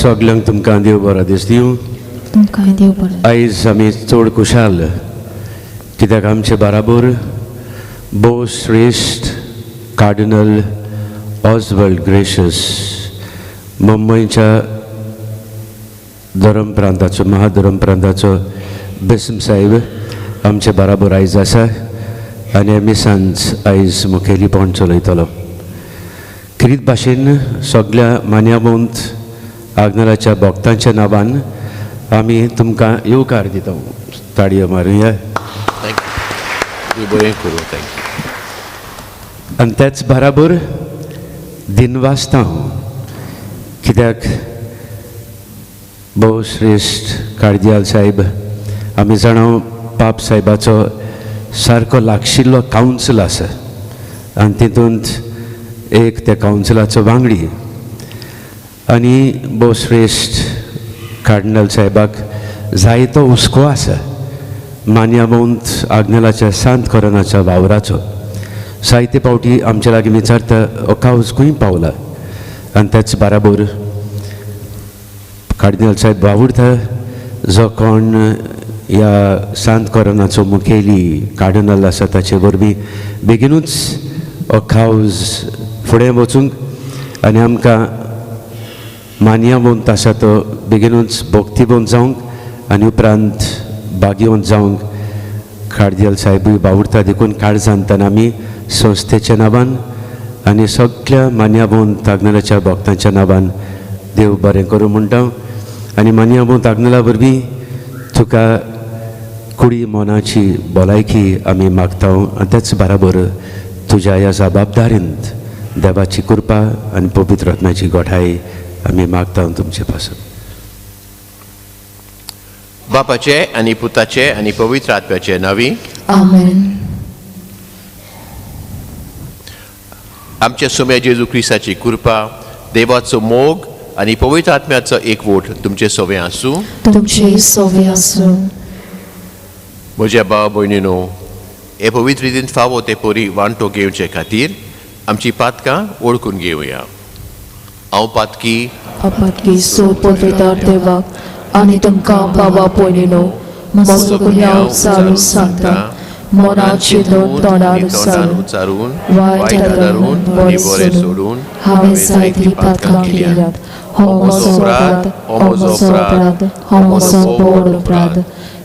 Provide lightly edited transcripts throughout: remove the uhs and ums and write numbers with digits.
सगल्यांक तुमकां देव बरो दीस दिवं. तुमकां देव बरो. आयज आमी चड खुशाल कित्याक आमचे बाराबोर भोव श्रेश्ठ कार्डिनल ऑजवर्ल्ड ग्रेशस मुंबयच्या धर्म प्रांताचो महाधर्म प्रांताचो बेसम साहेब आमचे बाराबोर आयज आसा आनी मिसांज आयज मुखेलीपण चलयतलो. खेरीत भाशेन सगल्या मान्यावंत आग्नेलाच्या भक्तांच्या नांवान आमी तुमकां येवकार दिता. ताळयो मारुया. Thank you. बरें करूं. Thank you. आनी त्याच बराबर दिनवासता कित्याक भोव श्रेश्ठ कार्दियाल साहेब आमी जाणा पाप साहेबाचो सारको लागशिल्लो कावन्सील आसा आनी तितूंत एक त्या कावन्सिलाचो वांगडी आनी भोव श्रेश्ठ कार्डिनल साहेबाक जायतो हुस्को आसा मान्यावंत आग्नेलाच्या सांत कोरोनाच्या वावराचो. जायते फावटी आमच्या लागीं विचारता हो कावज खंय पावला आनी त्याच बाराबर कार्दिनाल साहेब वावुरता जो कोण ह्या सांत कोरोनाचो मुखेली कार्डिनल आसा ताचे वरवीं बेगिनूच हो कावज फुडें वचूंक आनी आमकां मान्यावंत आसा तो बेगिनूच भक्तिवंत जावंक आनी उपरांत भाग्यवंत जावंक कार्दियल साहेबूय वावुरता. देखून काळजांतल्यान आमी संस्थेच्या नांवान आनी सगल्या मान्यावंत आग्नेलाच्या भक्तांच्या नांवान देव बरें करूं म्हणटा. आनी मान्यावंत आग्नेला वरवीं तुका कुडी मनाची भलायकी आमी मागता आनी तेच बराबर तुज्या ह्या जबाबदारींत देवाची कृपा आनी पवित्र आत्म्याची गोठाय आमी मागता तुमचे पासून. बापाचे आनी पुताचे आनी पवित्र आत्म्याचे नांवी आमेन. आमच्या सोम्या जेजू क्रिस्ताची कृपा, देवाचो मोग आनी पवित्र आत्म्याचो एकवोट तुमचे सोवे आसूं. तुमचे सोवे आसूं. म्हज्या भाव भयणीनो, हे पवित्र रितीन फावो ते परी वांटो घेवचे खातीर आमची पातकां वळखून घेवया. हांव पातकी अपातकी सो पवित्र देवाक आनी तुमकां बाबा पयलीनो म्हजो गुन्यांव चालू सांगता. मनाची दोन तोंडार उच्चारून उच्चारून वायट आदारून आनी बरें सोडून हांवें जायतीं पातकां केल्यात. हो म्हजो अपराध, हो म्हजो अपराध, हो म्हजो व्हड अपराध.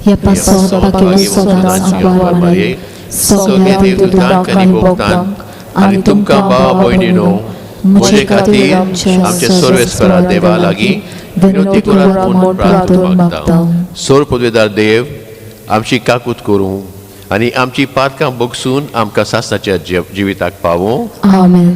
ह्या पासत बाकीच्या सदांच आभार मानून सगळ्या देवदूतांक आनी भक्तांक आनी तुमकां भाव भयणीनो म्हजे खातीर आमच्या सर्वेस्परा देवा लागीं विनवती करात म्हूण प्रार्थना मागता. सोर पदवेदार देव आमची काकूत करूं आनी आमची पातकां बगसून आमकां सासणाच्या जिविताक पावूं. आमेन.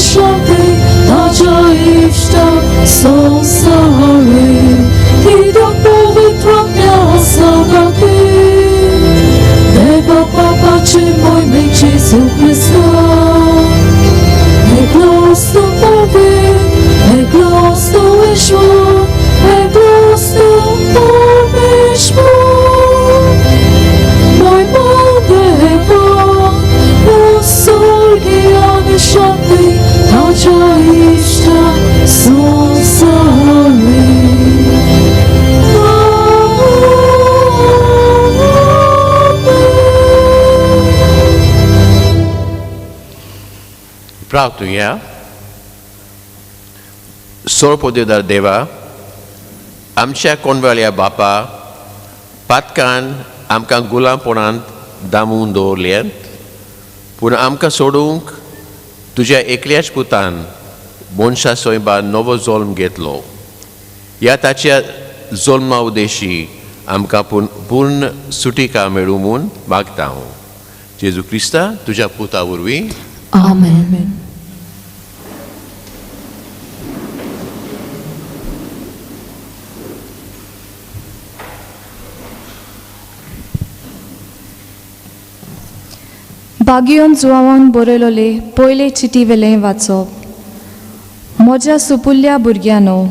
शांती ताच्या इश्टाक संवसारी कित्याक पवित्र आत्म्या सांगाती देवा बापाचे मोहिमे जेजू क्रिस्ता एकलोच तूं पवित्र एकलोच तूं ईश्वर एकलोच तूं परमेश्वर मोहिमा देवा स्वर्गीय शांती ताच्या इश्टाक संवसारी. प्रार्थुया. सोरपोदेदार देवा, आमच्या कोणवाल्या बापा, पातकान आमकां गुलामपणांत दामून दवरल्यात, पूण आमकां सोडूंक तुज्या एकल्याच पुतान मनशा सोयबा नवो जल्म घेतलो. ह्या ताच्या जल्मा उद्देशी आमकां पूर्ण सुटिका मेळूं म्हूण मागता हांव जेजू क्रिस्ता तुज्या पुता वरवीं. आमेन. बागियोन जुवावान बरयलोले पयले चिटी वेलें वाचप. म्हज्या सुपुल्ल्या भुरग्यांनो,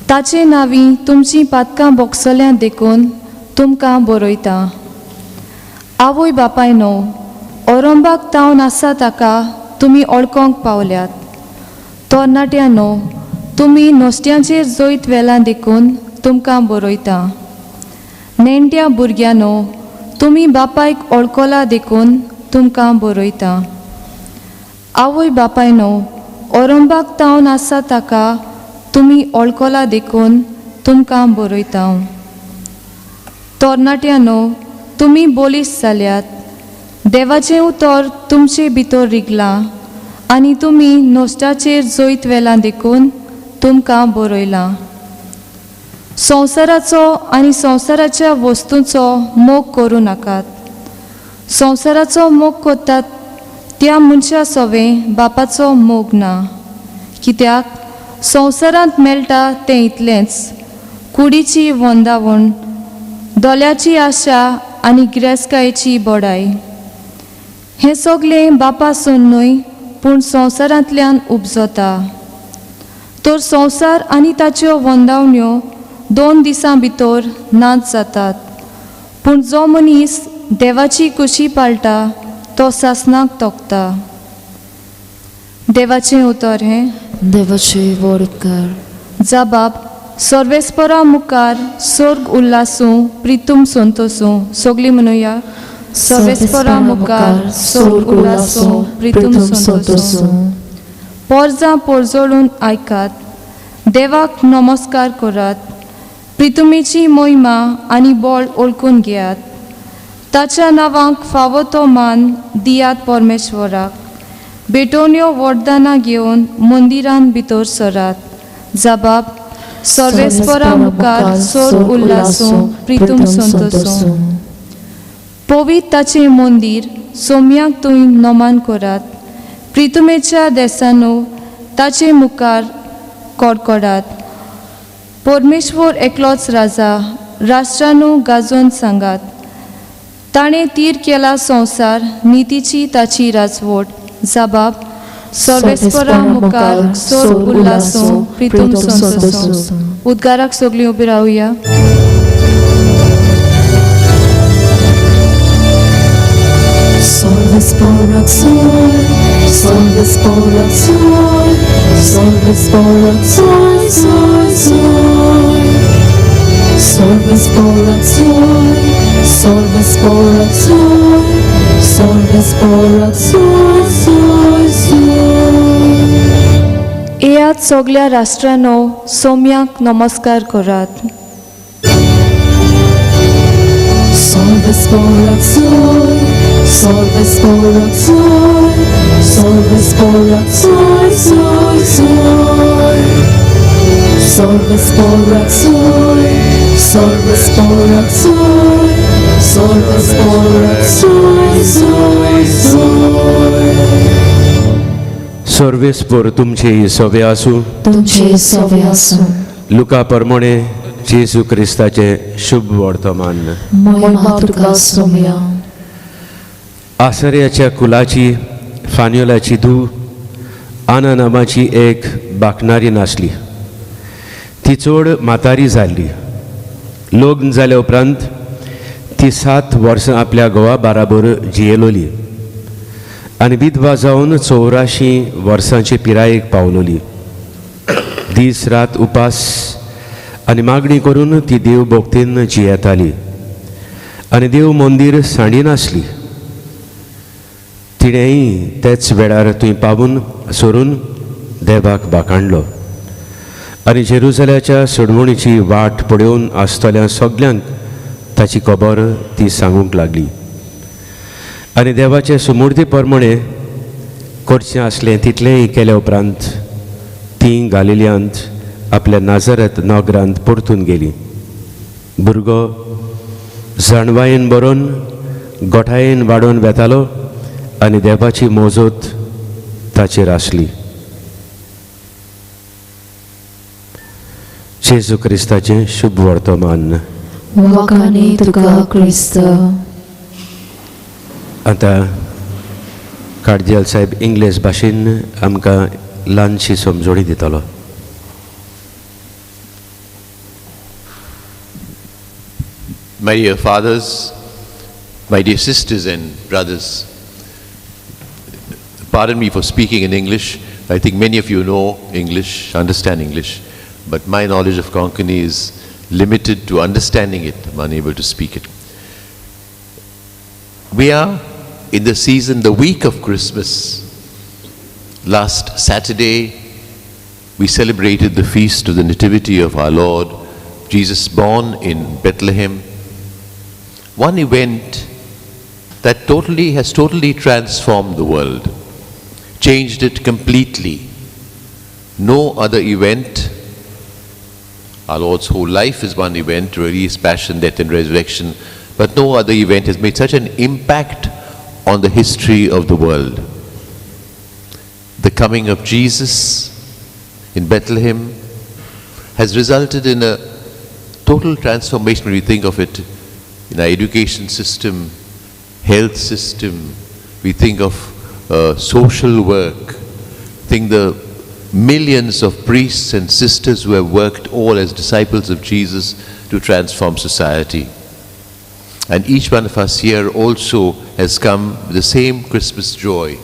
ताचे नांवी तुमचीं पातकां बोगसल्यां देखून तुमकां बरयता. आवय बापायनो, ओरंबाक तावन आसा ताका तुमी ओळखोंक पावल्यात. तरणाट्यांनो, तुमी नश्ट्यांचेर जैत व्हेलां देखून तुमकां बरयता. नेणट्या भुरग्यांनो, तुमी बापायक ओळखला देखून तुमकां बरयता. आवय बापायनो, ओरंबाक तावन आसा ताका तुमी ओळखला देखून तुमकां बरयता. तरणाट्यांनो, तुमी बोलीस जाल्यात. देवाचें उतर तुमचे भितर रिगलां आनी तुमी नश्टाचेर जैत व्हेलां देखून तुमकां बरयलां. संवसाराचो आनी संवसाराच्या वस्तूंचो मोग करूं नाकात. संवसाराचो मोग करतात त्या मनशा सवें बापाचो मोग ना. कित्याक संवसारांत मेळटा तें इतलेंच, कुडीची वंदावण, दोल्याची आशा आनी गिरेस्तकायेची बडाय. हें सगलें बापासून न्हय पूण संवसारांतल्यान उपजता. तर संवसार आनी ताच्यो वंदावण्यो 2 दिसां भितर नाच जातात, पूण जो मनीस देवाची कुशी पाळटा तो सासणाक तोखता. देवाचें उतर हें. देवाचे व्हड उपकार. जाबाब सर्वेस्परा मुखार स्वर्ग उल्लासूं प्रितूम संतोसूं. सगळीं म्हणुया. सर्वेस्परा मुखार स्वर्ग उल्लासूं प्रितूम संतोसूं. पोरजां पोरजोळून आयकात, देवाक नमस्कार करात, प्रितुमेची मोहिमा आनी बळ ओळखून घेयात. ताच्या नांवाक फावो तो मान दियात परमेश्वराक. भेटवण्यो वरदानां घेवन मंदिरान भितर सरात. जाबाब सर्वेस्परा मुखार स्वर्ग उल्लासूं प्रितूम संतोसूं. पवित्र ताचें मंदीर सोम्याक तुंय नमन करात. प्रितुमेच्या देसानू ताचे मुखार कडकडात. परमेश्वर एकलोच राजा, राष्ट्रानू गाजोवन सांगात. ताणें तीर केला संवसार, नितीची ताची राजवट. जाबाब सर्वेस्परा मुखार स्वर्ग उल्लासूं प्रितूम संतोसूं. उद्गाराक सगळीं उबी रावया. Solves por sol, solves por sol, sol, sol. Solves por sol, solves por sol, solves por sol, sol, sol. येयात सगळ्या राष्ट्रांनो सोम्याक नमस्कार करात. Solves por sol, solves por sol, solves por sol, sol, sol. Solves por sol, solves por sol, solves por sol, sol, sol. सर्वेस्पोर तुमचे सोवे आसूं. तुमचे सोवे आसूं. लुका परमणे जेजू क्रिस्ताचें शुभ वर्तमान. महिमा तुका सोम्या. आसर्याच्या कुलाची फान्योलाची धूव आना नामाची एक बाकणारी नासली. ती चड म्हातारी जाल्ली. लग्न जाल्या उपरांत ती 7 वर्सां आपल्या घोवा बाराबर जियेलोली आनी विधवा जावन 84 वर्सांचे पिरायेक पावलोली. दीस रात उपास आनी मागणी करून ती देव भक्तीन जियेताली आनी देव मंदीर सांडिनासली. तिणेंय तेच वेळार थंय पावून सरून देवाक बाकाणलो आनी जेरुजल्याच्या सोडवणीची वाट पळोवन आसतल्या सगल्यांक ताची खबर ती सांगूंक लागली आनी देवाचे सुमूर्ती प्रमाणे करचें आसलें तितलेंय केल्या उपरांत ती गालिल्यांत आपल्या नाजरत नगरांत परतून गेली. भुरगो जाणवायेन बरोवन गोठायेन वाडोवन वेतालो आनी देवाची मोजोत ताचेर आसली. जेजू क्रिस्ताचें शुभ वर्तमान. वाखाणी तुका क्रिस्त. आतां कार्दियल साहेब इंग्लीश भाशेन आमकां ल्हानशी समजोणी दितलो. My dear fathers, my dear sisters and brothers, pardon me for speaking in English. I think many of you know English, understand English, but my knowledge of Konkani is limited to understanding it. I'm unable to speak it. We are in the season, the week of Christmas. Last Saturday, we celebrated the feast of the Nativity of our Lord, Jesus born in Bethlehem. One event that has totally transformed the world, changed it completely. No other event, our Lord's whole life is one event, really his passion, death and resurrection, but no other event has made such an impact on the history of the world. The coming of Jesus in Bethlehem has resulted in a total transformation when we think of it in our education system, health system, we think of social work, think the millions of priests and sisters who have worked all as disciples of Jesus to transform society. And each one of us here also has come with the same Christmas joy.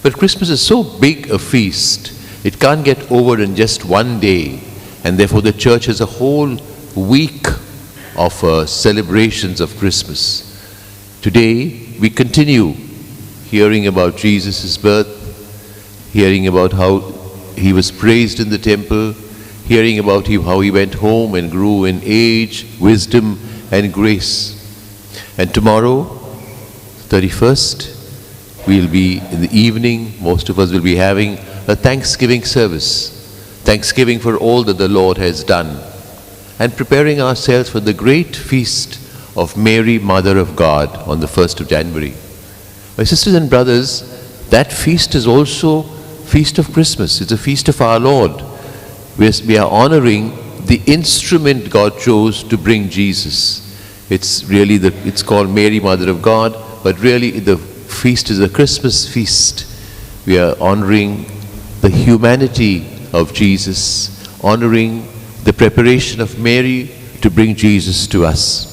But Christmas is so big a feast, it can't get over in just one day. And therefore the church has a whole week of celebrations of Christmas. Today we continue hearing about Jesus' birth, hearing about how he was praised in the temple, hearing about how he went home and grew in age, wisdom and grace. And tomorrow, 31st, we'll be in the evening, most of us will be having a Thanksgiving service. Thanksgiving for all that the Lord has done, and preparing ourselves for the great feast of Mary, Mother of God, on the 1st of January. My sisters and brothers, that feast is also feast of Christmas. It's a feast of our Lord. We are honoring the instrument God chose to bring Jesus. It's really it's called Mary, Mother of God, but really the feast is a Christmas feast. We are honoring the humanity of Jesus, honoring the preparation of Mary to bring Jesus to us.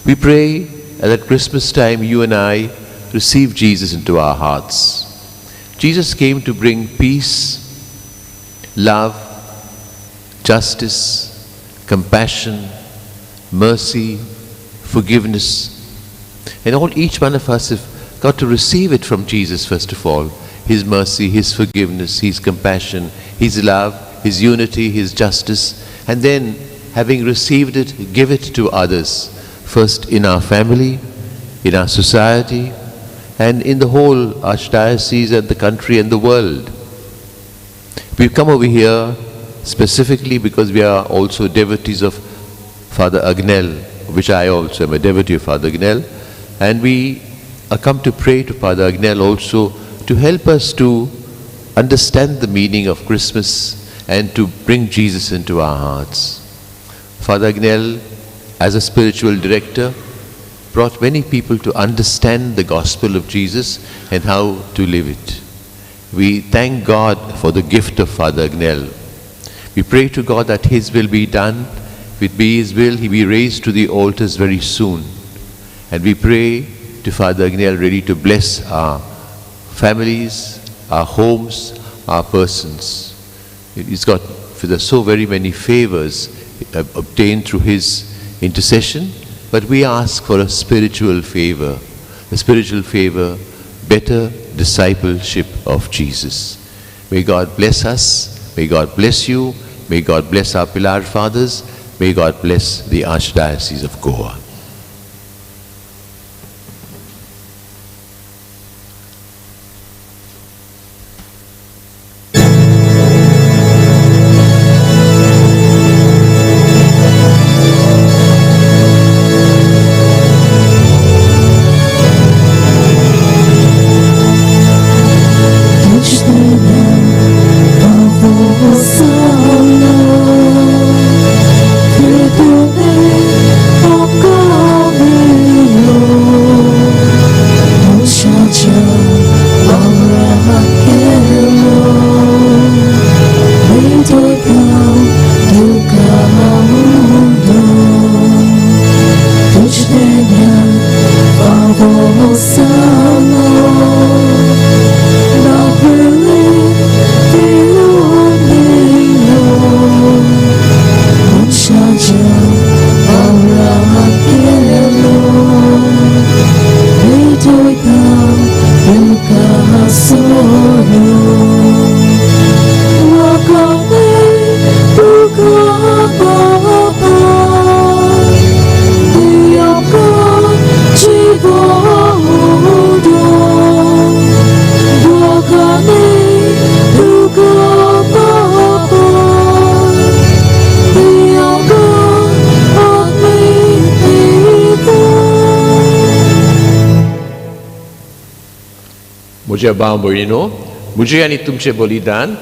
We pray that at Christmas time you and I receive Jesus into our hearts. Jesus came to bring peace, love, justice, compassion, mercy, forgiveness. And each one of us have got to receive it from Jesus first of all. His mercy, His forgiveness, His compassion, His love, His unity, His justice. And then, having received it, give it to others. First in our family, in our society, and in the whole archdiocese and the country and the world. We've come over here specifically because we are also devotees of Father Agnel, which I also am a devotee of Father Agnel, and we come to pray to Father Agnel also to help us to understand the meaning of Christmas and to bring Jesus into our hearts. Father Agnel, as a spiritual director, brought many people to understand the gospel of Jesus and how to live it. We thank God for the gift of Father Agnel. We pray to God that His will be done. If it be His will, He be raised to the altars very soon. And we pray to Father Agnel really to bless our families, our homes, our persons. He's got so very many favors obtained through his intercession, but we ask for a spiritual favor, better discipleship of Jesus. May God bless us, may God bless you, may God bless our Pilar Fathers, may God bless the Archdiocese of Goa. म्हज्या भाव भयणीनो, म्हजें आनी तुमचें बलिदान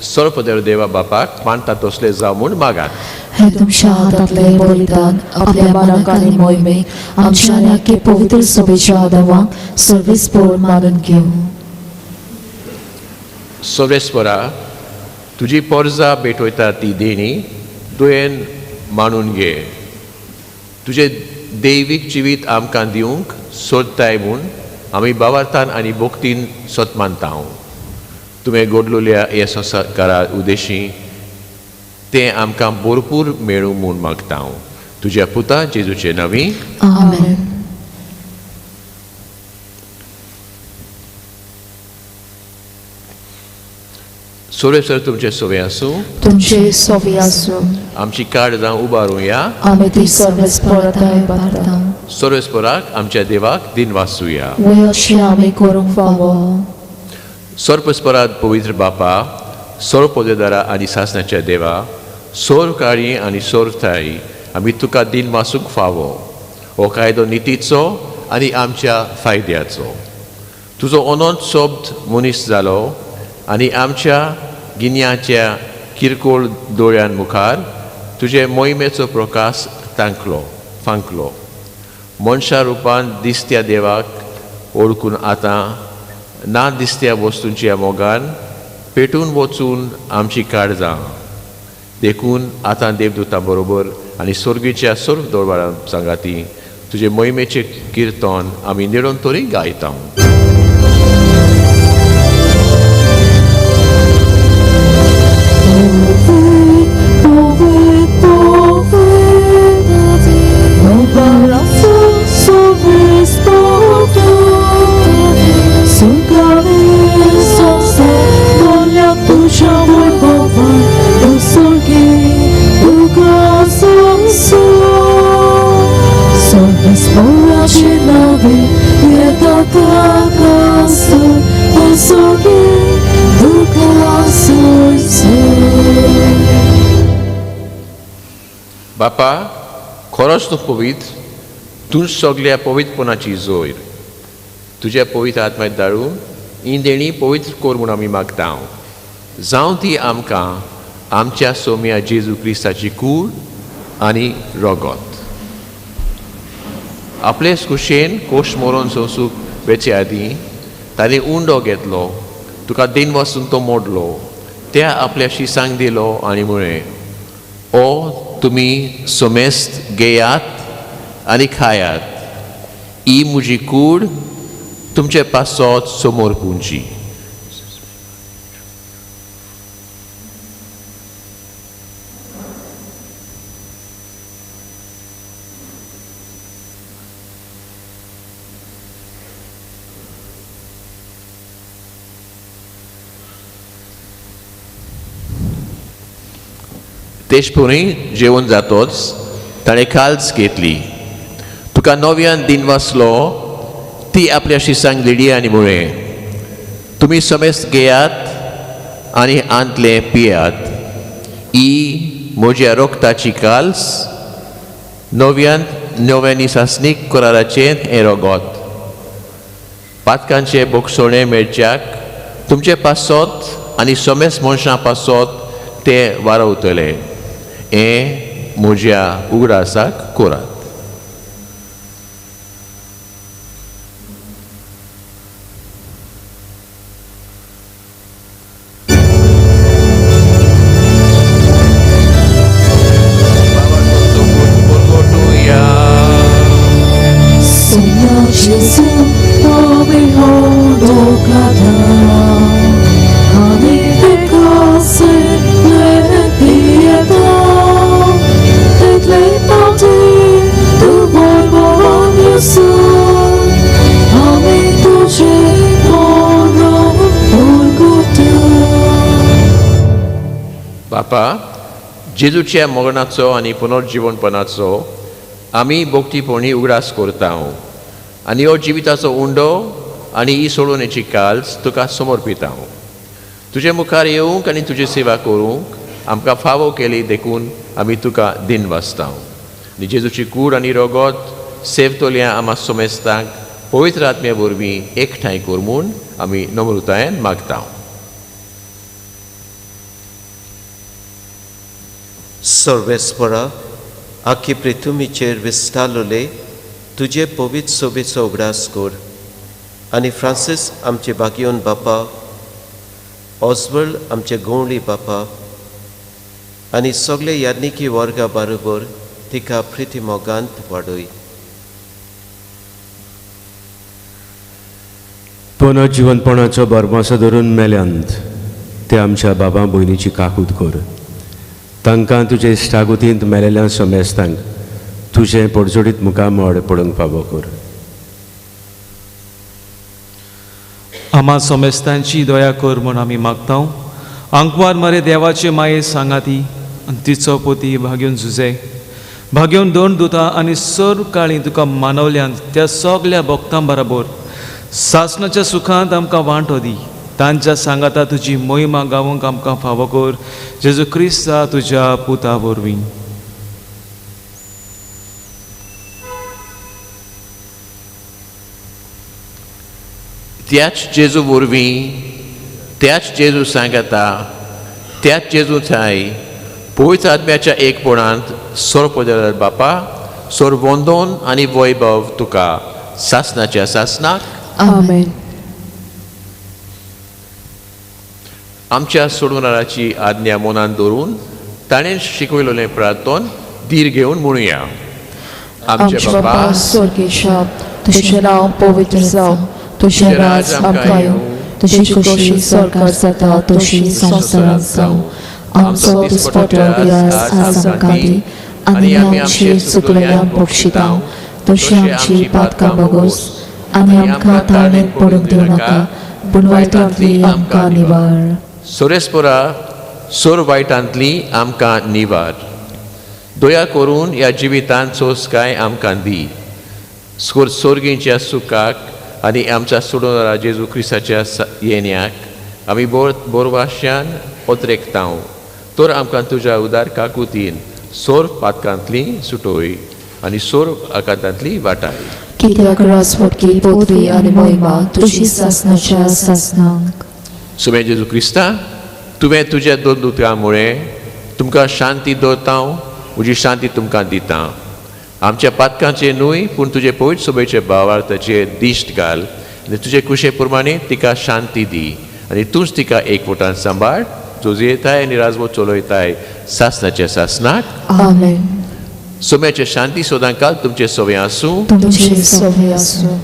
सर्वपदेव देवा बापाक मानता तसलें जावं म्हूण मागात. हे तुमच्या हातांतलें बलिदान आपल्या मनाक आनी मोहिमेक आमच्या आनी आख्खे पवित्र सभेच्या आदावांक सर्वेस्पोर मानून घेवं. सर्वेस्परा, तुजी पोरजा भेटयता ती देणी तुवें मानून घे. तुजें दैवीक जिवीत आमकां दिवंक सोदताय म्हूण आमी बावार्थान आनी भक्तीन सत मानता. तुवें गोडलोल्या ह्या संस्कारा उद्देशी तें आमकां भरपूर मेळूं म्हूण मागता. तुज्या पुता जेजूचे नांवी आमेन. सर्वेस्पर तुमचे सोवे आसूं, तुमचे सोवे आसूं. आमची काळजां उबारुया, आमी ती सर्वेस्पराक उबारता. सर्वेस्पराक आमच्या देवाक दिन वाचुया. वय अशें आमी करूंक फावो. सर्वस्परात पवित्र बापा, सर्व पदवेदारा आनी सासणाच्या देवा, सर्व काळी आनी सर्व थायी आमी तुका दिन वाचूंक फावो. हो कायदो नितीचो आनी आमच्या फायद्याचो. तुजो अनंत शब्द मनीस जालो आनी आमच्या गिन्याच्या किरकोळ दोळ्यां मुखार तुजे मोहिमेचो प्रकाश तांकलो फांकलो. मनशा रुपान दिसत्या देवाक ओळखून आतां ना दिसत्या वस्तूंच्या मोगान पेटून वचून आमची काळजां. देखून आतां देवदूतां बरोबर आनी स्वर्गीच्या सर्व दरबारां सांगाती तुजे मोहिमेचें किर्तन आमी निरोन तरी गायता. बापा, खरोच तूं पवित्र, तूं सगल्या पवित्रपणाची जोर. तुज्या पवित्र आत्म्याक धाडून ही देणी पवित्र कर म्हूण आमी मागता. जावं ती आमकां आमच्या सोम्या जेजू क्रिस्ताची कूड आनी रगत. आपले कुशेन कोश मोरोन सोंसूंक वेचे आदीं ताणें उंडो घेतलो, तुका दिन वचून तो मोडलो, त्या आपल्या शिसांक दिलो आनी म्हळें, ओ तुमी सोमेस्त घेयात आनी खायात, ही म्हजी कूड तुमचे पासत समोर पुंची. तेशपुरी जेवण जातोच ताणें काल्स घेतली, तुका नव्यान दिन वाचलो, ती आपल्या शिसांक दिली आनी म्हळें, तुमी समेस्त घेयात आनी आंतलें पियात, ही म्हज्या रोगताची काल्स नव्यान नव्यानी सासणीक कराराचें हें रगत. पातकांचें बोगसोणें मेळच्याक तुमचे पासत आनी समेस्त मनशां पासत ते वारवतले, हें म्हज्या उगडासाक करात. बापा, जेजूच्या मरणाचो आनी पुनर्जिवनपणाचो आमी भोक्तीपणी उगडास करता आनी हो जिविताचो उंडो आनी ही सोडोवणेची काल्स तुका समर्पिता. तुजे मुखार येवंक आनी तुजी सेवा करूंक आमकां फावो केली देखून आमी तुका दिन वाचता. आनी जेजूची कूड आनी रगत सेवतोल्या आमा सोमेस्तांक पवित्र आत्म्या वरवीं एकठांय कर म्हूण आमी नम्रतायेन मागता. सर्वेस्परा, आखी पृथ्वीचेर विस्तारलोले तुजे पवित्र सोबेचो उगडास कर आनी फ्रांसीस आमचे बागियोन बापा, ऑजवर्ल्ड आमचे गवळी बापा आनी सगळे याज्ञिकी वर्गा बरोबर तिका प्रिती मोगांत वाडय. पुनर्जिवनपणाचो भरमासो धरून मेल्यांत ते आमच्या बाबा भयणीची काकूत कर, तांकां तुजे इश्टागुतींत मेलेल्या समेस्तांक तुजें पडजोडीत मुखामळ पडूंक फावो कर. आमा सोमेस्तांची दया कर म्हूण आमी मागता. आंकवार मरे देवाचे माये सांगाती आनी तिचो पोती भाग्योन झुजे भाग्योन दोन दुता आनी सर्व काळी तुका मानवल्यान त्या सगल्या भक्तां बराबर सासणाच्या सुखांत आमकां वांटो दी. तांच्या सांगाता तुजी मोहिमा गावंक आमकां फावो कर, जेजू क्रिस्ता तुज्या पुता वरवीं. त्याच जेजू वरवीं, त्याच जेजू सांगाता, त्याच जेजू थांय पवित्र आत्म्याच्या एकपणांत सोर बापा, सोर वंदोन आनी वैभव तुका सासणाच्या सासणाक. आमेन. आमच्या सोडवणाराची आज्ञा मनान दवरून ताणें शिकयलेलें प्रार्थन धीर घेवन म्हणुया. आमच्या बापा स्वर्गेशा, तुजें नांव पवित्र जावं, तुजें राज आमकां येवं, तुजी खोशी स्वर्गार जाता तशी संवसारांत जावं. आमचो दिसपट्टो ग्रास आज आमकां दी आनी आमची चुकलेल्यांक बक्षिता तशी आमची पातकां भोगोस आनी आमकां ताळणेंत पडूंक दिवं नाका, पूण वायटांतली आमकां निवार. सोरेस्पोरा, सोर वायटांतली आमकां निवार. दया करून ह्या जिवितांत सोंसकाय आमकां दी. सोर्गींच्या सुखाक आनी आमच्या सोडोवणारा जेजू क्रिस्ताच्या येण्याक आमी बोरवाश्यान ओतरेकता. तर आमकां तुज्या उदार काकुतीन सोर पातकांतली सुटोय आनी सोर आकांतांतली वाटाय. कित्याक राजवटकी पदवी आनी मोहिमा तुजी सासणाच्या सासणाक. सुमे जेजू क्रिस्ता, तुवें तुज्या दोन दुतां मुळे तुमकां शांती दवरता हांव, म्हजी शांती तुमकां दिता. आमच्या पातकांचे न्हय पूण तुजे पवित्र सभेचे भावार्थाचेर दिश्ट घाल आनी तुजे कुशे प्रमाणे तिका शांती दी आनी तूंच तिका एकवटान सांबाळ, जो जियेताय आनी राजवट चलयताय सासणाच्या सासणाक. आमेन. सोम्याचे शांती सदांकाल तुमचे सवे आसूं. तुमचे सवे आसूं.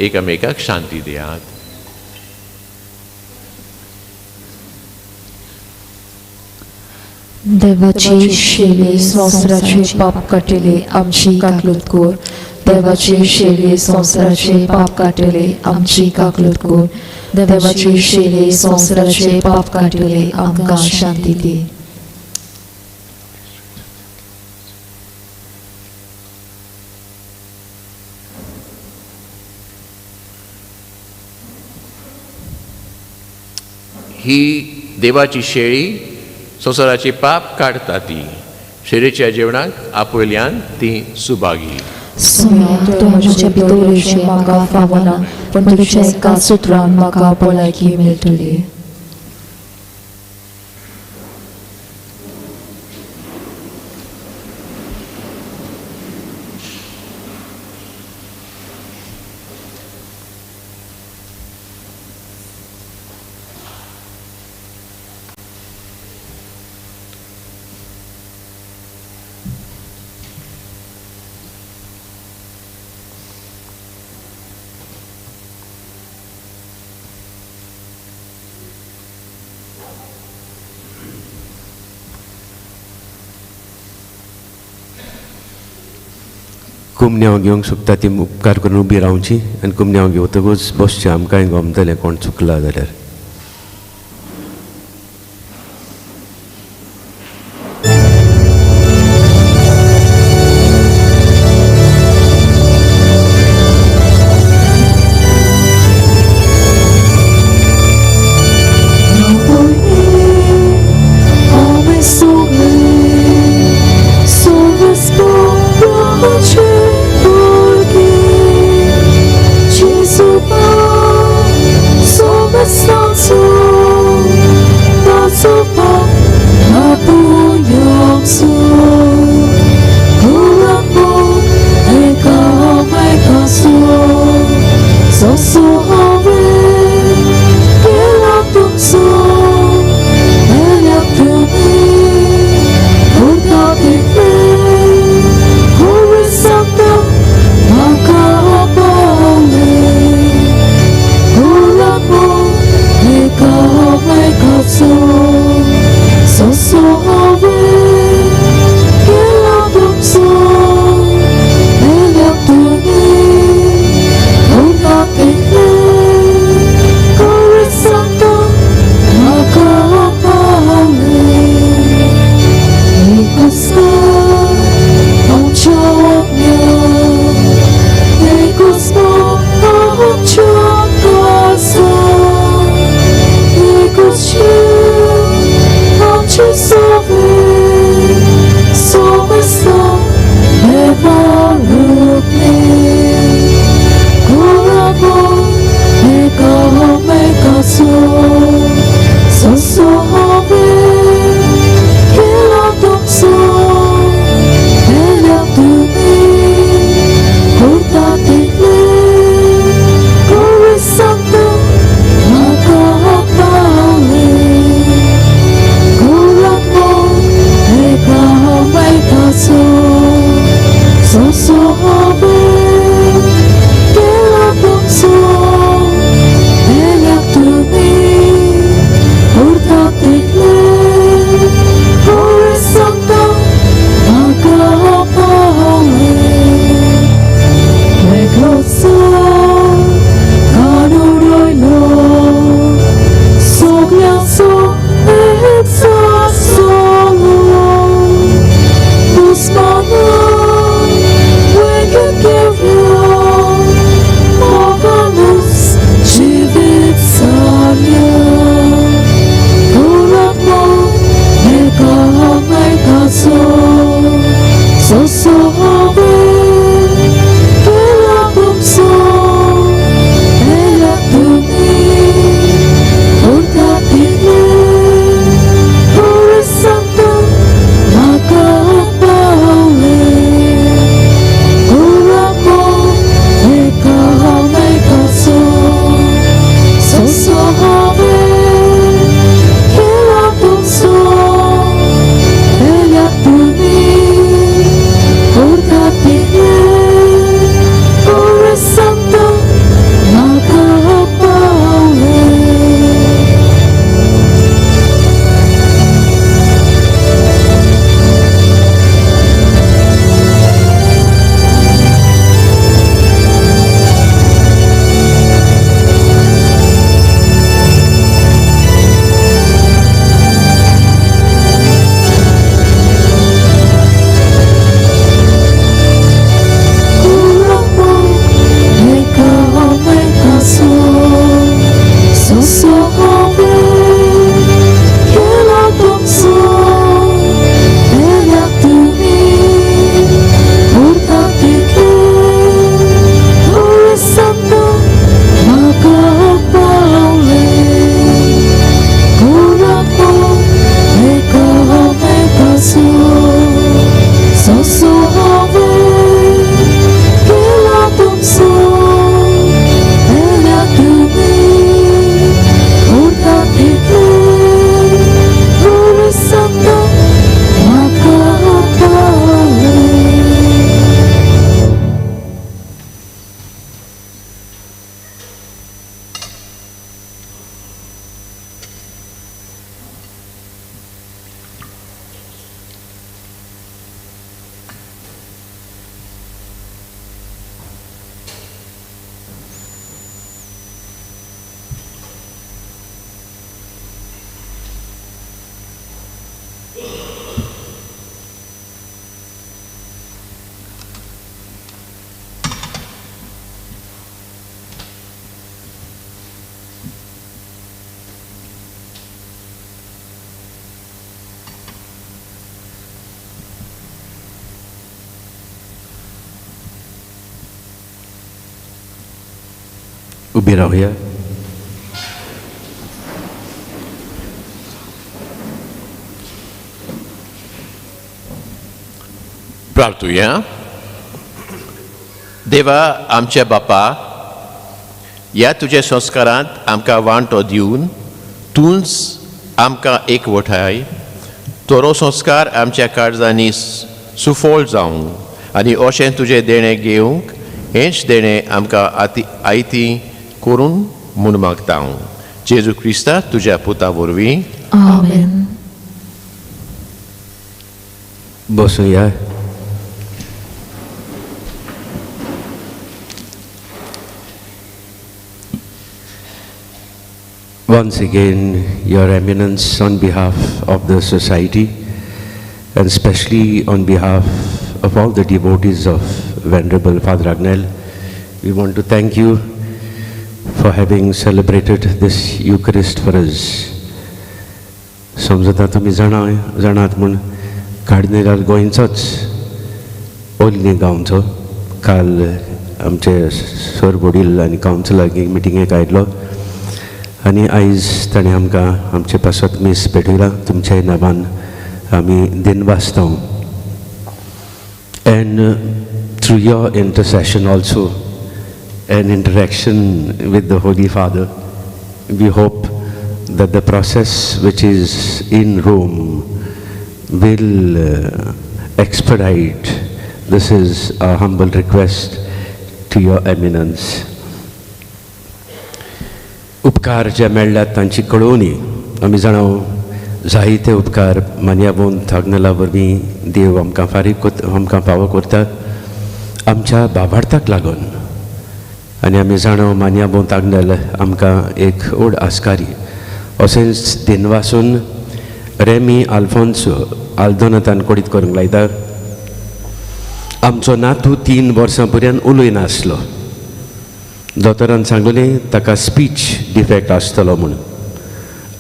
एकामेकाक शांती दियात. देवाची शेली संवसाराचे पाप काडटले आमची काकलूत कर. देवाची शेली संवसाराचे पाप काडटले आमची काकलूत कर. देवाची शेली संवसाराचे पाप काडटले आमकां शांती दी. ही देवाची शेळी संवसाराचे पाप काडटा ती शेळीच्या जेवणाक आपयल्यान ती सुभागी. सुम्या तूं म्हज्या भितर येवचें म्हाका फावना, पूण तुज्या एका सुत्रान म्हाका भलायकी मेळटली. कुमन्यांव घेवंक सोदता ती उपकार करून उबी रावची आनी कुमन्यांव घेवतकूच बसचें, आमकांय गमतलें कोण चुकला जाल्यार. So, so, उबी रावया. प्रार्थुया. देवा आमच्या बापा, ह्या तुज्या संस्कारांत आमकां वांटो दिवन तूंच आमकां एकवठाय. तोरो संस्कार आमच्या काळजांनी सुफळ जावं आनी अशें तुजें देणें घेवंक हेंच देणें आमकां आती आयती करून म्हूण मागता हांव, जेजू क्रिस्ता तुज्या पुता वरवीं. आमेन. बसुया. Once again, Your Eminence, on behalf of the society and especially on behalf of all the devotees of Venerable Father Agnel, we want to thank you for having celebrated this Eucharist for us. समजता तुमी जाणा जाणात म्हूण कार्दिनाल गोंयचोच, ओल्ली गांवचो. काल आमचे sir वडील आनी कावन्सिलाक मिटिंगेक आयलो आनी आयज ताणें आमकां आमचे पासत मीस भेटयलां. तुमच्या नांवान आमी दिनवासता. And through your intercession also and interaction with the Holy Father, we hope that the process which is in Rome will expedite. This is a humble request to Your Eminence. उपकार जे मेळ्ळ्यात तांची कळोवणी. आमी जाणा, जायते उपकार मानयाबोन थागनला वरवीं देव आमकां फारीक कोत, आमकां फावो करतात आमच्या बाबार्थाक लागून. आनी आमी जाणा, मानयाबोन तागनल आमकां एक व्हड आस्कारी. अशेंच दिनवासून रेमी आल्फोन्सो आल्दोनातान कोडीत करूंक लायता. आमचो नातू 3 वर्सां पर्यंत उलयनासलो. दोतोरान सांगलें ताका स्पीच डिफेक्ट आसतलो म्हूण.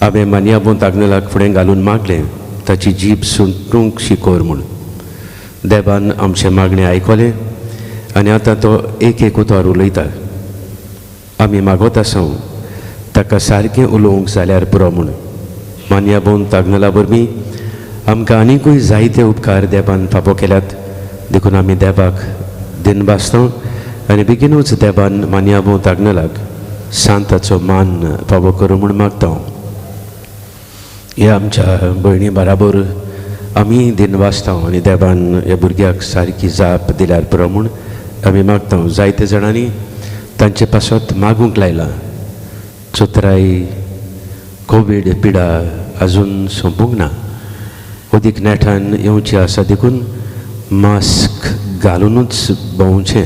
हांवें मानयाबोन तागनेलाक फुडें घालून मागलें ताची जीब सुटूंक शिकोर म्हूण. देवान आमचें मागणें आयकलें आनी आतां तो एक एक उतर उलयता. आमी मागत आसा ताका सारकें उलोवंक जाल्यार पुरो म्हूण. मानयाबोन तागनला वरवीं आमकां आनीकूय जायते उपकार देवान फावो केल्यात, देखून आमी देवाक दिनवासता आनी बेगीनूच देवान मानयाबोन तागनलाक सांताचो मान फावो करूं म्हूण मागता. ह्या आमच्या भयणी बराबर आमी दिनवासता आनी देवान ह्या भुरग्याक सारकी जाप दिल्यार पुरो म्हूण आमी मागता. जायते जाणांनी तांचे पासत मागूंक लायलां. चोत्राय कोवीड पिडा अजून सोंपूंक ना, अदीक नेटान येवची आसा, देखून मास्क घालुनूच भोंवचें.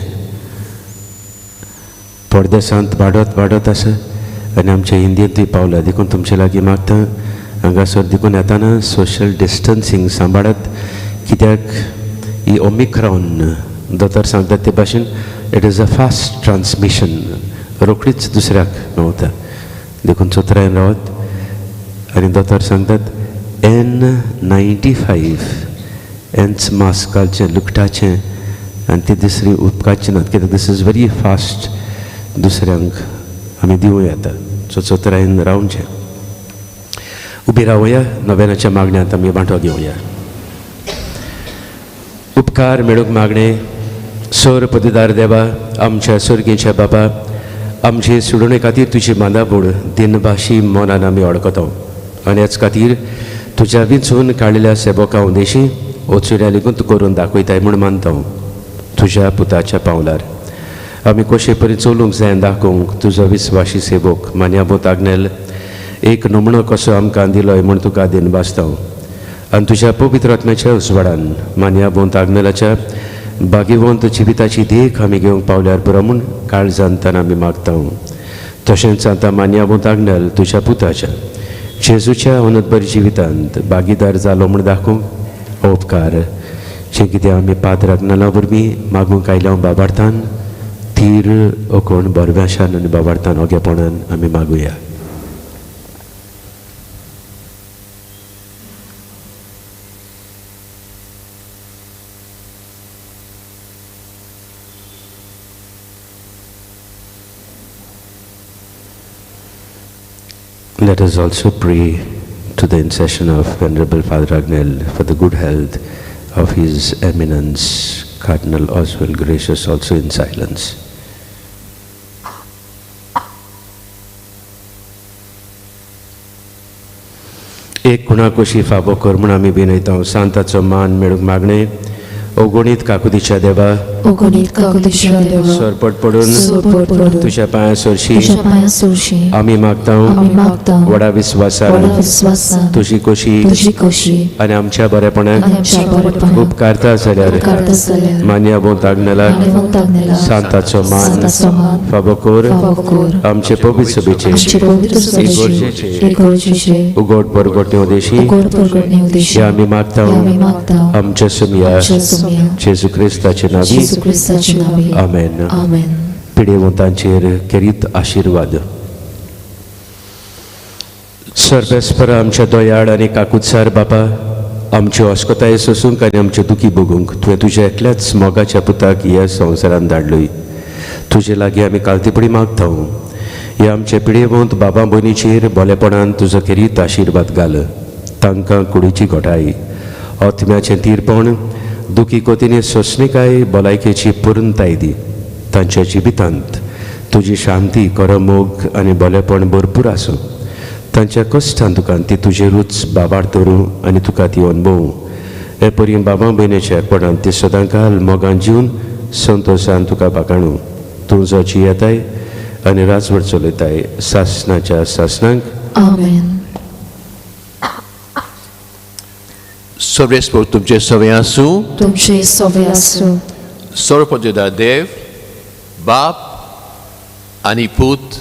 परदेसांत वाडत वाडत आसा आनी आमच्या इंडियेंतूय पावला, देखून तुमचे लागीं मागता, हांगासर देखून येताना सोशल डिस्टन्सींग सांबाळात, कित्याक ही ओमिक्रॉन दोतोर सांगतात ते भाशेन it is a fast transmission, रोखडीच दुसऱ्याक मेवता. देखून चोत्रायन रावत. आनी दोतोर सांगतात N95 हेंच मास्क घालचें, लुकटाचें, आनी ती दुसरी उपकारची नात, कित्याक this is very fast, दुसऱ्यांक आमी दिवं येता. सो चोत्रायन रावचें. उबी रावया. नव्यानाच्या मागण्यांत आमी वांटो घेवया. उपकार मेळूंक मागणें. सोर पदवीदार देवा, आमच्या सोर्गीच्या बाबा, आमचे सुडोवणे खातीर तुजी मांदाबूड दिनभाशी मनान आमी वळखता आनी ह्याच खातीर तुज्या विंचून काडलेल्या सेवका उदेशी वचुऱ्या लेगून तूं करून दाखयताय म्हूण मानता. तुज्या पुताच्या पावलार आमी कशे परी चलूंक जाय दाखोवंक तुजो विस्वाशी सेवक मान्याबोत आग्नेल एक नमुनो कसो आमकां दिलोय म्हूण तुका दिनवासता. आनी तुज्या पवित्र आत्म्याच्या उजवाडान मान्याबोंत आग्नेलाच्या भाग्यवंत जिविताची देख आमी घेवंक पावल्यार पुरो म्हूण काळजांतान आमी मागता. तशेंच आतां मान्याबोंत आग्नेल तुज्या पुताच्या जेजूच्या अनंतभर जिवितांत भागीदार जालो म्हूण दाखोवंक उपकार जें कितें आमी पाद्र आग्नेला वरवीं मागूंक आयल्या बाबार्थान थीर ओकोण बरव्याशान आनी बाबार्थान ओगेपणान आमी मागुया. Let us also pray to the intercession of Venerable Father Agnel for the good health of His Eminence Cardinal Oswald Gracious, also in silence. एक कुणाकुशी फाबो कर म्हूण आमी विनयता. सांताचो मान मेळूंक मागणें. अगणीत काकुतीच्या देवा, अगणीत काकुतीच्या देवा, सरपट पडून सरपट पडून तुज्या पांया सरशी तुज्या पांया सरशी आमी मागता, आमी मागता, व्हडा विस्वासान व्हडा विस्वासान तुजी कोशी तुजी खोशी आनी आमच्या बरेपणाक आनी आमच्या बरेपणाक उपकारता जाल्यार उपकारता जाल्यार मान्य बोंताग्नेलाक मान्यवंत आग्नेलाक सांताचो मान सांताचो मान फाबो कर, फावो कर, आमचे पवित्र सभेचे आमचे पवित्र सभेचे इगर्जेचे उगोट परगटणे उदेशी उगड परगटणे उद्देशी हे आमी मागता, हे आमी मागता, आमच्या सुमया आमच्या सुमया जेजू क्रिस्ताचे नावी. जेजू क्रिस्ताचे नावे. आमेन. आमेन. पिडेवंतांचेर केरीत आशिर्वाद. सर्वेस्पर आमच्या दयाळ आनी काकुत्सार बापा, आमच्यो अस्कताय सोसूंक आनी आमच्यो दुखी भोगूंक तुवें तुज्या एकल्याच मोगाच्या पुताक ह्या संवसारान धाडलोय. तुजे लागीं आमी कालतेपणी मागता, ह्या आमच्या पिडेवंत बाबा भयणीचेर बोलेपणान तुजो खेरीत आशिर्वाद घाल. तांकां कुडीची घटाय, आत्म्याचें तीरपण, दुखी कोतीनी सोंसणीकाय, भलायकेची पुर्णताय दी. तांच्या जिवितांत तुजी शांती, खरो मोग आनी बोलेपण भरपूर आसूं. तांच्या कश्टान तुका ती तुजेरूच बाबार धरूं आनी तुका ती अणभवूं. हे परी बाबा भयणीच्या एकपणान ती सदांकाल मोगान जीवन संतोशान तुका बाकाणू. तूं जो जियेताय आनी राजवट चलयताय सासनाच्या सासनाक. आमेन. सर्वेस्पर तुमचे सवे आसूं. तुमचे सवे आसूं. सर्वपदेदार देव बाप आनी पूत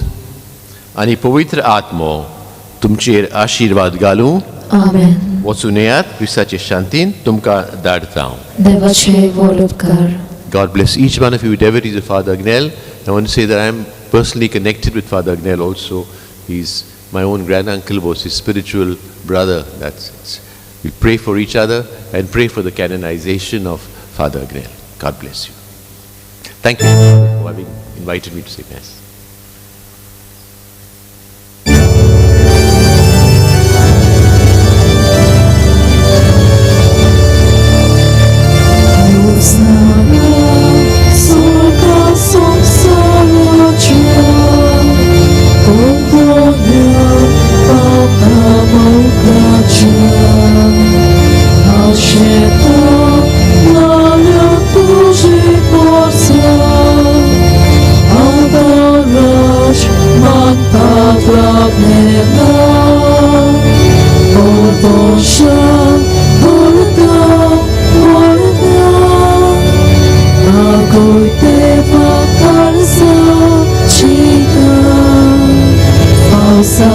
आनी पवित्र आत्मो तुमचेर आशिर्वाद घालूं. आमेन. वचून येयात क्रिस्ताचे शांतीन तुमकां धाडटा हांव. देवाचे व्हड उपकार. God bless each one of you, devotees of Father Agnel. I want to say that I am personally connected with Father Agnel also. He's my own granduncle, was his spiritual brother. That's it. We pray for each other and pray for the canonization of Father Agnel. God bless you. Thank you for having invited me to say Mass. Sa